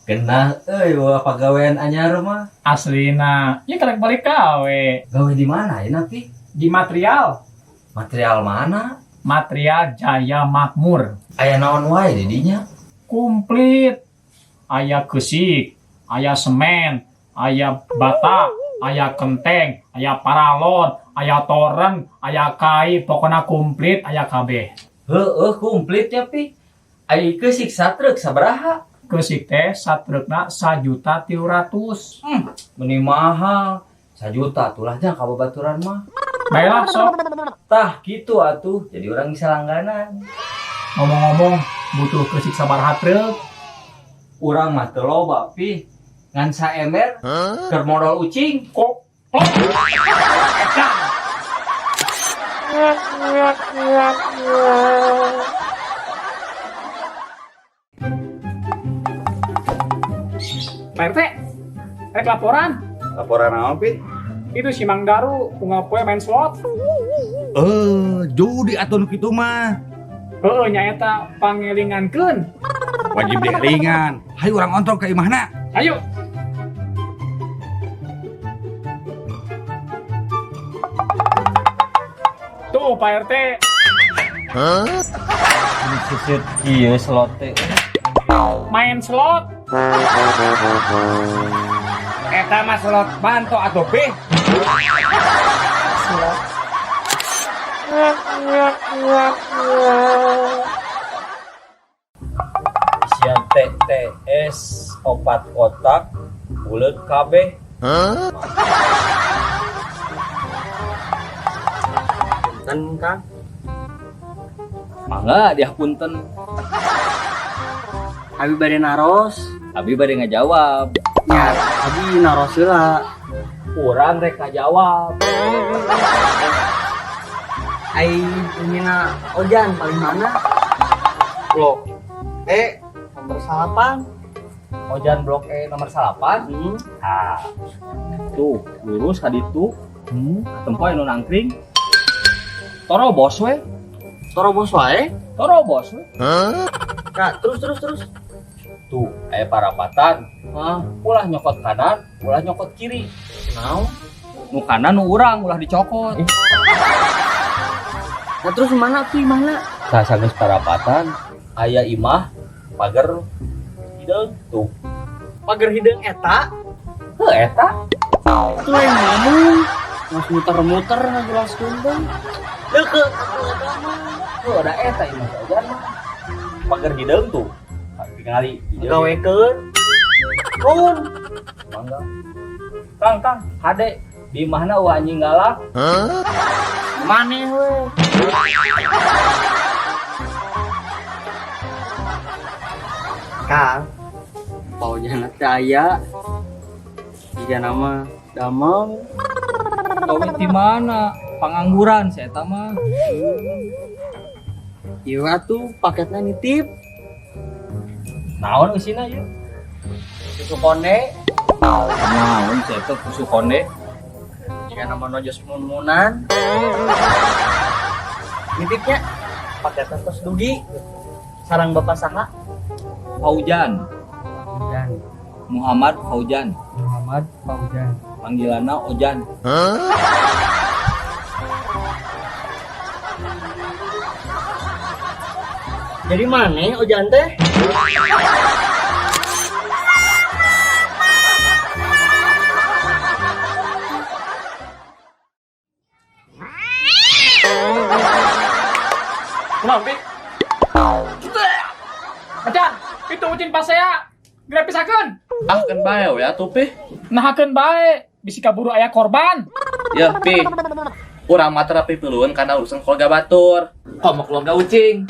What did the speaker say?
Genah euy bawa pagawean anyar mah. Aslina, ya karek balik gawe. Gawe di mana ya Pi? Di material. Material mana? Material Jaya Makmur. Aya naon wae di dinya? Komplit. Aya keusik, aya semen, aya bata, aya kenteng, aya paralon, aya toren, aya kai, pokoknya komplit aya kabeh. Heueuh komplit ya Pi. Aya keusik satruk sabaraha? Keusik teh satrukna 1.300.000. Meni mahal. 1 juta tulah nya ka babaturan mah. Baiklah sok. Tah gitu atuh, jadi orang bisa langganan. Ngomong-ngomong, butuh keusik sabaraha truk? Urang mah teu loba Pi. Ngan saember keur modal ucing. Kok Pak RT, rek laporan. Laporan naon, Pi? Itu si Mang Daru unggal poe main slot. Judi atuh nu kitu mah. Heeh, nyaeta pangelingankeun. Wajib dielingan. Hayu urang ontong ka imahna. Ayo. Tuh Pak RT. Sisit ieu slot teh. Main slot. Eta mah slot banto atuh, Pi. Slot. Isian TTS 4 kotak buleut kabeh. Punten, Kang. Mangga dia punten. Abi bade naros. Abi bade ngajawab. Nya, abi naros heula. Urang rek ngajawab. Ai mina Ojan paling mana? Blok E Nomor 8. Ojan blok E nomor 8. Nah, tuh lurus ka ditu. Tempo anu nangkring. Torobos we. Torobos wae. Torobos we. Nah, terus terus terus. Tuh, aya parapatan. Ah, Ulah nyokot kanan, ulah nyokot kiri. naon? Nu kanan nu urang ulah dicokot. Nah, terus mana tuh imahna? Tah sageus parapatan, aya imah pager hideung tuh. Pager hideung eta. Heuh eta. Tuh yang ngomong. Mas muter-muter ngajelaskeun teh. Deukeut atuh eta mah. Heuh da eta imah teh Ojan mah. Pager hideung tuh. Tingali hideung. Gawekeun. Run. Mangga. Kang, Kang, hade di imahna eueuh anjing galak. Maneh we. Kang, paujana teh aya. Jika nama damang. Gawe di mana? Pengangguran saya eta mah. Ieu atuh paketna nitip. Naon eusina ieu? Susu konde. Naon saya teh susu konde? Jika nama nojos mun-munan. Nitipnya paketna tos dugi. Sarang bapak saha? Faujan. Faujan. Muhammad Faujan. Muhammad Faujan. Panggilanna Ojan. Jadi mana Ojan teh? Kunaon, Pi? Acan, itu ucing pasea. Geura pisakeun. Ah, kan bae we atuh, Pi. Nahakeun bae, bisi kaburu aya korban. Ya, Pi. Urang mah terapi piluan karena urusan keluarga batur. Komo keluarga ucing.